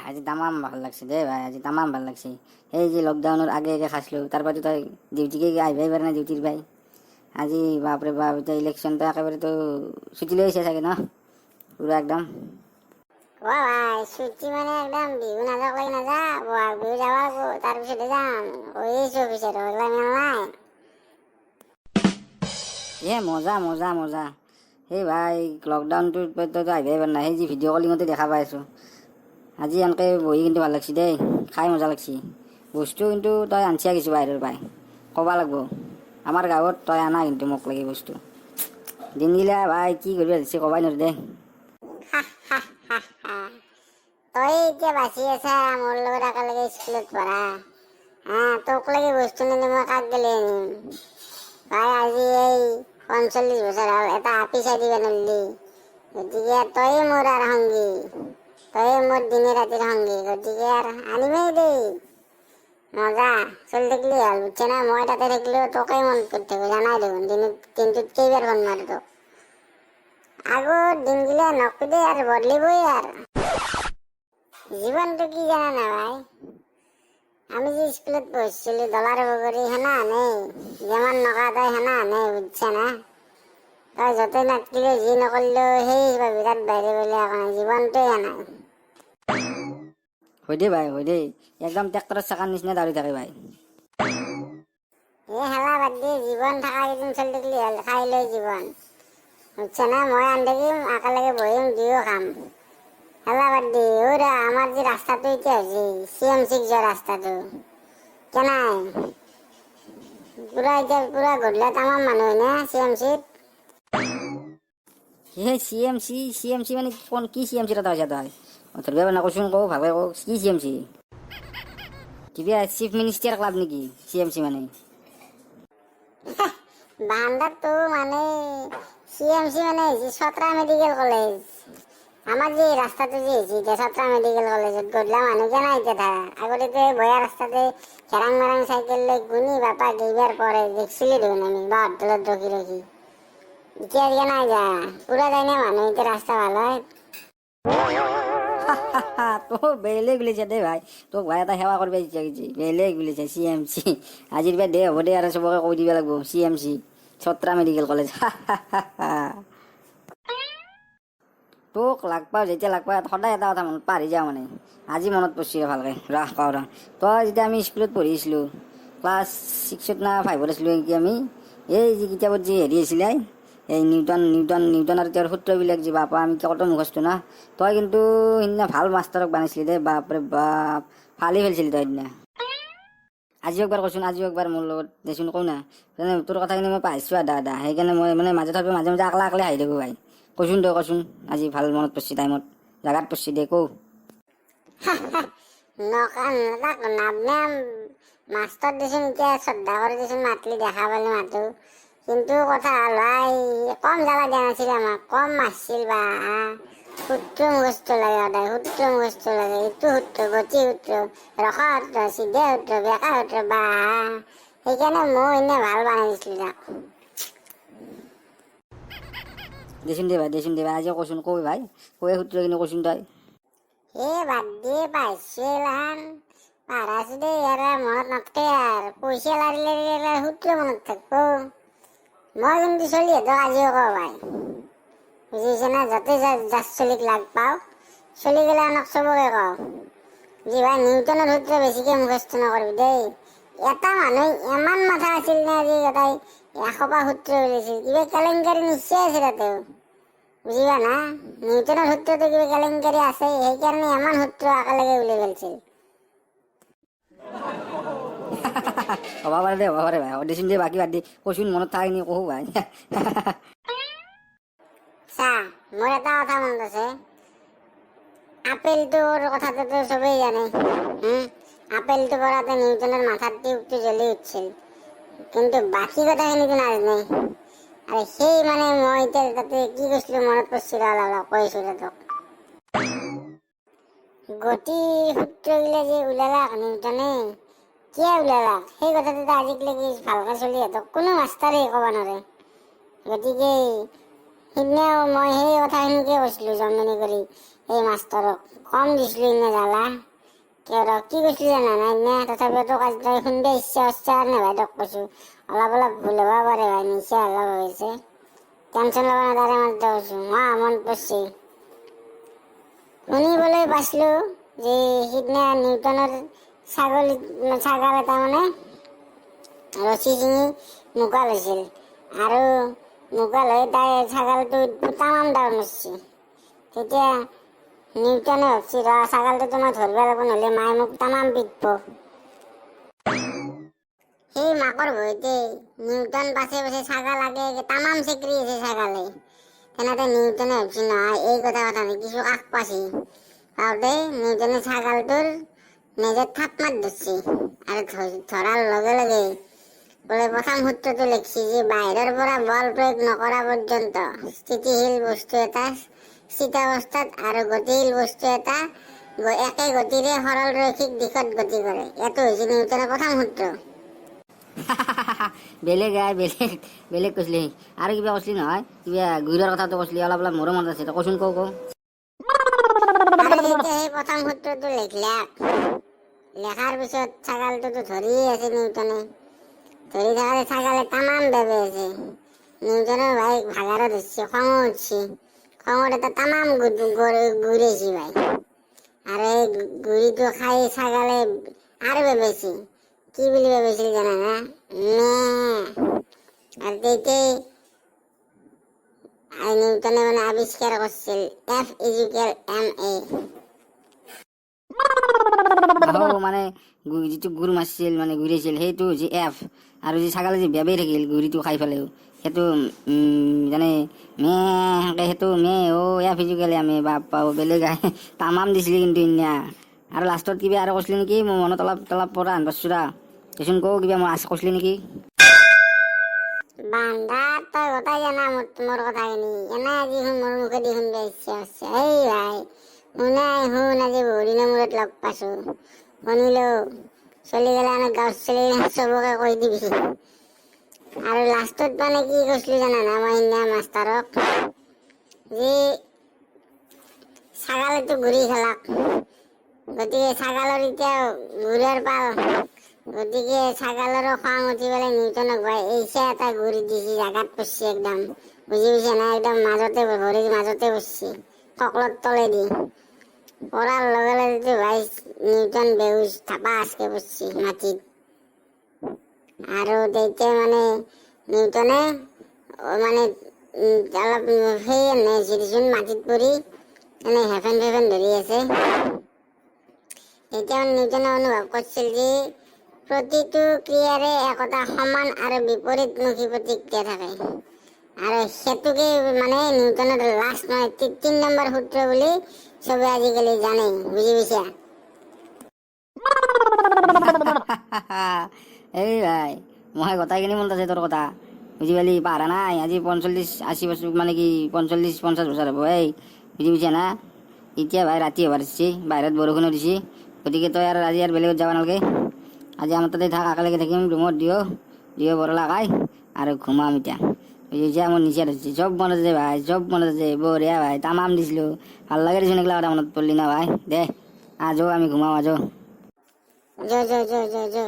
আজি তামাম ভাল লাগছে দেই ভাই, আজি তামাম ভাল লাগছে। এই যে লকডাউনৰ আগে আগে খাইছিলোঁ, তাৰপৰাতো তই ডিউটিকে আহিবই পাৰা নাই ডিউটিৰ ভাই। আজি বাপৰে বাপ, এতিয়া ইলেকশ্যনটো একেবাৰেতো ছুটি লৈ আহিছে চাগে ন পুৰা একদম। অ ভাই, ছুটি মানে একদম বিহু নাযাওক লাগি নাযা, বহাগ বিহু যাব লাগিব, তাৰপিছতে যাম। কৈ আহিছোঁ অফিচত, এইগিলা মেল নাই। এ মজা মজা মজা। সেই ভাই, লকডাউনটোত তইতো আহিবই পৰা নাই, সেই যি ভিডিঅ' কলিঙতে দেখা পাই আছোঁ। আজি এনেকৈ বহি কিন্তু ভাল লাগছি দেই, খাই মজা লাগছি। বস্তু কিন্তু তই আনছিয়া কিছু বাহিৰৰ পাই, ক'বা লাগব। আমাৰ গাঁৱত তই আনা কিন্তু মোক লাগি বস্তু দিনগিলা ভাই কি কৰিবা দিছে ক'বাই নোৱাৰো দেই। তই এতিয়া বাচি আছা মোৰ লগত একেলগে স্কুলত পঢ়া। হা, তোক লাগি বস্তু নিনি মই কাক গেলি আনিম ভাই? আজি এই 45 বছৰ হ'ল, এটা আপি চাই দিবা নল্লি। গতিকে তয়ে মোৰ আৰু সংগী, তয়ে মোৰ দিনে ৰাতিৰ সংগী, গতিকে আৰু আনিমেই দেই। মজা চলি থাকিলি হ'ল, বুজছে না? মই তাতে থাকিলেও তোকেই মনত পৰি থাকো, জানাই দেখোন, দিনত দিনটোত কেইবাৰ ফোন মাৰো তোক। আগৰ দিনগিলা নকবি দেই আৰু, বদলিবই আৰু জীৱনটো। কি জানা না ভাই, আমি যে স্কুলত পঢ়িছিলো ডলাৰ বগৰী সেনা নেই, যেমান নকা তই সেনা নেই, বুজছা না? তই য'তে নাটকিলে যি নকৰিলেও সেই বিৰাট বাহিৰে বোলে একো নাই, জীৱনটোৱে নাই। হয় দেই ভাই, হয় দেই, একদম ট্ৰেক্টৰৰ চকাৰ নিচিনা দাউৰি থাকে ভাই। এই হেলা বাদ দি, জীৱন থকা কেইদিন চলি থাকিলি হ'ল, খাই লৈ জীৱন, বুজছা না? মই আনি থাকিম, একেলগে বহিম, দুয়ো খাম। হেলা বাদ দি। ঔৰা আমাৰ যে ৰাস্তাটো এতিয়া হৈছে চি এম চিক যোৱা ৰাস্তাটো কেনাই পুৰা, এতিয়া পুৰা গধূলা তামাম মানুহ হয় না চি এম চিত? সেই C M C, C M C মানে কোন কি চি এম চিৰ কথা কৈছা তই? ধৰিব পৰা নাই, কচোন কওঁ, ভালকে কওঁ, কি চি এম চি? কিবা চিফ মিনিষ্টাৰ ক্লাব নেকি চি এম চি মানে? বান্দাৰটো মানে চি এম চি মানে হৈছে চত্ৰা মেডিকেল কলেজ। আমাৰ যে ৰাস্তাটো যে হৈছে এতিয়া চত্ৰা মেডিকেল কলেজত গধূলা মানুহ কেনাই এতিয়া থাকে। আগতেতো এই বয়া ৰাস্তাতে খেৰাং মেৰাং চাইকেল লৈ গুণি বাপা কেইবাৰ পৰে দেখছিলো দেখোন আমি বাঁহৰ তলত ৰখি ৰখি। এতিয়া কেনাই যা, পুৰা যায় না মানুহ, এতিয়া ৰাস্তা ভাল হয়। তো বেলেগ বুলিছে দেই ভাই, তোক ভাই এটা সেৱা কৰিব ইচ্ছা গৈছে। বেলেগ বুলিছে চি এম চি। আজিৰ পৰা দে হ'ব দে, আৰু চবকে কৈ দিব লাগিব চি এম চি চত্ৰা মেডিকেল কলেজ। তোক লাগ পাওঁ, যেতিয়া লাগ পাওঁ সদায় এটা কথা মনত পাহৰি যাওঁ, মানে আজি মনত পৰিছে ভালকে। ৰাস কওঁ ৰ, তই যেতিয়া আমি স্কুলত পঢ়িছিলোঁ, ক্লাছ ছিক্সত না ফাইভত আছিলোঁ নেকি আমি, এই যে কিতাপত যে হেৰি আছিলে, এই নিউটন নিউটন নিউটন আৰু তেওঁৰ সূত্ৰবিলাক যে, বাপা আমি কত মুখস্থ না। তই কিন্তু সিদিনা ভাল মাষ্টাৰক বনাইছিলি দেই, বাপৰে বাপ, ফালি ফেলছিলি তই সিদিনা। আজিও একবাৰ কচোন, আজিও একবাৰ মোৰ লগত দেচোন কওঁ না। মানে তোৰ কথাখিনি মই পাইছোঁ আধা আধা, সেইকাৰণে মই মানে মাজে থাকোঁ, মাজে মাজে আকলা আকলে হাঁহি থাকোঁ ভাই। কচোন তই কচোন, আজি ভাল মনত পৰিছে, টাইমত জাগাত পৰিছে দে, কৌ। নকা তাক নাবনে মাষ্টৰ দেচোন, এতিয়া শ্ৰদ্ধা কৰি দেচোন, মাতলি দেখা পালে মাতো। কিন্তু কথা হ'ল ভাই, কম জ্বালা দিয়া নাছিল আমাক, কম মাৰছিল বা। সূত্ৰ মুখস্থ লাগে, সদায় সূত্ৰ মুখস্থ লাগে, ইটো সূত্ৰ, গতি সূত্ৰ, ৰখা সূত্ৰ, চিধা সূত্ৰ, বেকা সূত্ৰ বা। সেইকাৰণে মই এনে ভাল বনাই দিছিলোঁ তাক। দেচোন দে ভাই, দেচোন দে ভাই, আজিও কচোন, কৈ ভাই, কৈ, সূত্ৰখিনি কচোন তই। এ বাদ দিয়ে, পাইছে এলাহান পাৰাছো দেই, আৰু মনত নাথাকে আৰু পইচা লাৰি লাৰি লাৰি সূত্ৰ মনত থাকিব? মই কিন্তু চলিহঁতক আজিও কওঁ ভাই, বুজিছে না, য'তে যাৰ চলিক লাগ পাওঁ, চলি গেলে আনক চবকে কওঁ যি ভাই, নিউটনৰ সূত্ৰ বেছিকে মুখস্থ নকৰিবি দেই। এটা মানুহ ইমান মাথা আছিল নে আজি এটাই এসোপা সূত্ৰ উলিয়াইছিল? কিবা কেলেংকাৰী নিশ্চয় আছে তাতেও, বুজিবা না? নিউটনৰ সূত্ৰটো কিবা কেলেংকাৰী আছে, সেইকাৰণে ইমান সূত্ৰ একেলগে উলিয়াই পেলাইছিল। হ'ব পাৰে দে, হ'ব পাৰে ভাই। দেচোন দে, বাকী বাদ দি, কচোন, মনত থাকে নি কহো ভাই। চা, মোৰ এটা কথা মনত আছে। আপেলটোৰ কথাটোতো চবেই জানে। আপেলটো পৰাতে নিউটনৰ মাথাত টিউবটো জ্বলি উঠিছিল, কিন্তু বাকী কথাখিনিতো নাজানে। আৰু সেই মানে মই এতিয়া তাতে কি কৈছিলো মনত পৰিছিল অলপ অলপ, কৈছো তোক। গতিৰ সূত্ৰগিলা যে ওলালাক নিউটনে, কিয় ওলালাক সেই কথাটোতো আজিলৈকে ভালকে চলিহঁতক কোনো মাষ্টাৰেই ক'ব নোৱাৰে। গতিকে সিদিনাও মই সেই কথাখিনিকে কৈছিলোঁ জমনি কৰি। এই মাষ্টৰক কম দিছিলো নে জ্বালা। কিয় ৰ কি কৈছিলো জানা নাই নে? তথাপিও তোক আজি তই শুনিব ইচ্ছা হৈছে কাৰণে ভাই তোক কৈছো। অলপ অলপ ভুল হ'ব পাৰে ভাই, নিচা অলপ হৈছে, টেনশ্যন ল'ব নাই। তাৰে মাজতে কৈছো, মই মনত পৰছি, শুনিবলৈ পাইছিলো যে সিদিনা নিউটনৰ ছাগলী ছাগাল এটা মানে ৰছী ছিঙি মোকাল হৈছিল আৰু মোকাল হৈ তাই ছাগালটো তামাম দাউৰ মাৰছি। তেতিয়া নিউটনে ভাবছি, ৰ ছাগালটোতো মই ধৰিব লাগিব, নহ'লে মায়ে মোক তামাম পিটব। সেই মাকৰ ভয়তে নিউটন পাছে পাছে ছাগাল আগে আগে তামাম চেকৰি আছে ছাগালে। তেনেতে নিউটনে ভাবছি, নহয় এই কথা কথা নাই, কিছু কাষ পাইছি। পাওঁতে নিউটনে ছাগালটোৰ নেজত থাপ মাত ধৰছি আৰু ধৰাৰ লগে লগে বোলে প্ৰথম সূত্ৰটো লিখছি যে বাহিৰৰ পৰা বল প্ৰয়োগ নকৰা পৰ্যন্ত স্থিতিশীল বস্তু এটা স্থিতাৱস্থাত আৰু গতিশীল বস্তু এটা একে গতিৰে সৰল ৰৈখিক দিশত গতি কৰে। এইটো হৈছে নিউটনৰ প্ৰথম সূত্ৰ। বেলেগ আই, বেলেগ বেলেগ কৈছিলি। আৰু কিবা কৈছিলি নহয়, কিবা গুড়ৰ কথাটো কৈছিলি, অলপ অলপ মোৰো মনত আছে। তই কচোন, কওঁ কওঁ। আৰু যেতিয়া সেই প্ৰথম সূত্ৰটো লিখলাক, লেখাৰ পিছত ছাগালটোতো ধৰিয়ে আছে নিউটনে। ধৰি থাকাতে ছাগালে তামাম বেবে আছে। নিউটনৰ ভাই ভাগাৰো ধৰছি, খঙো উঠছি। খঙত এটা তামাম গুৰেছি ভাই। আৰু এই গুড়িটো খাই ছাগালে আৰু বেবেছি। কি বুলি বেবেছিল জানা না? মে। আৰু তেতিয়াই নিউটনে মানে আৱিষ্কাৰ কৰিছিল এফ ইজুকেল এম এ। অ, মানে যিটো গুৰ মাৰছিল, মানে গুৰিছিল, সেইটো হৈছে এফ। আৰু যি ছাগালে যি বেবেই থাকিল গুৰিটো খাই পেলাইও, সেইটো জানে মে সেনকে, সেইটো মে। অ', এফ ইজুকেল এম এ। বাপ্পা অ', বেলেগ আহে, তামাম দিছিলি কিন্তু ইন্যা। আৰু লাষ্টত কিবা আৰু কৈছিলি নেকি? মোৰ মনত অলপ অলপ পৰা হেন পাইছো ৰা। দেচোন কওঁ, কিবা মই আছে কৈছিলি নেকি? বান্ধা, তই গোটাই জানা মোৰ কথাখিনি। এনে আজি শুন, মোৰ মুখেদি শুনব ইচ্ছা হৈছে। এই ভাই, শুনাই শুন, আজি বহুদিনৰ মূৰত লগ পাইছো। শুনিলো চলি গেলে আমি গাঁৱৰ চলি চবকে কৈ দিবি। আৰু লাষ্টত মানে কি কৈছিলো জানা না মই সিদিনা মাষ্টাৰক? যে ছাগালেতো গুৰি খেলাক, গতিকে ছাগালৰ এতিয়া গুৰৰ পাল। গতিকে ছাগালৰো খং উঠি পেলাই নিউটনক ভাই এইচা এটা গুৰি দিছি, জাগাত পৰছি একদম, বুজি পাইছা না? একদম মাজতে, ভৰিৰ মাজতে পৰছি, কঁকালৰ তলেদি। পৰাৰ লগে লগে ভাই নিউটন বেহুচ থাপাচকে পৰছি মাটিত। আৰু তেতিয়া মানে নিউটনে মানে অলপ সেই এনে দেচোন, মাটিত পৰি এনে হেফেন ফেফেন ধৰি আছে। তেতিয়া নিউটনে অনুভৱ কৰিছিল যে প্ৰতিটো ক্ৰিয়াৰে একোটা সমান আৰু বিপৰীতমুখী প্ৰতিক্ৰিয়া থাকে। আৰু সেইটোকে মানে নিউটনৰ লাষ্ট মানে 3 নম্বৰ সূত্ৰ বুলি চবে আজিকালি জানে, বুজি পাইছা? এই ভাই, মই গোটাইখিনি মনত আছে তোৰ কথা, বুজি পালি? পাহৰা নাই। আজি 45-80 বছৰ, মানে কি 45-50 বছৰ হ'ব। এই বুজি পাইছা না? এতিয়া ভাই ৰাতি হ'বা ধৰছি, বাহিৰত বৰষুণো দিছি। গতিকে তই আৰু আজি আৰু বেলেগত যাব নালাগে। আজি আমাৰ তাতে থাক, একেলগে থাকিম ৰুমত। দিও দিও বৰলা খাই আৰু ঘুমাম এতিয়া, বুজি পাইছা? মোৰ নিচা ধৰছি। চব মনত আছে ভাই, চব মনত আছে। বঢ়িয়া ভাই, তামাম দিছিলো। ভাল লাগে দেচোন এইগিলা কথা মনত পৰলি না ভাই। দে আজো, আমি ঘুমাম আজো। যো যো যো যো যো।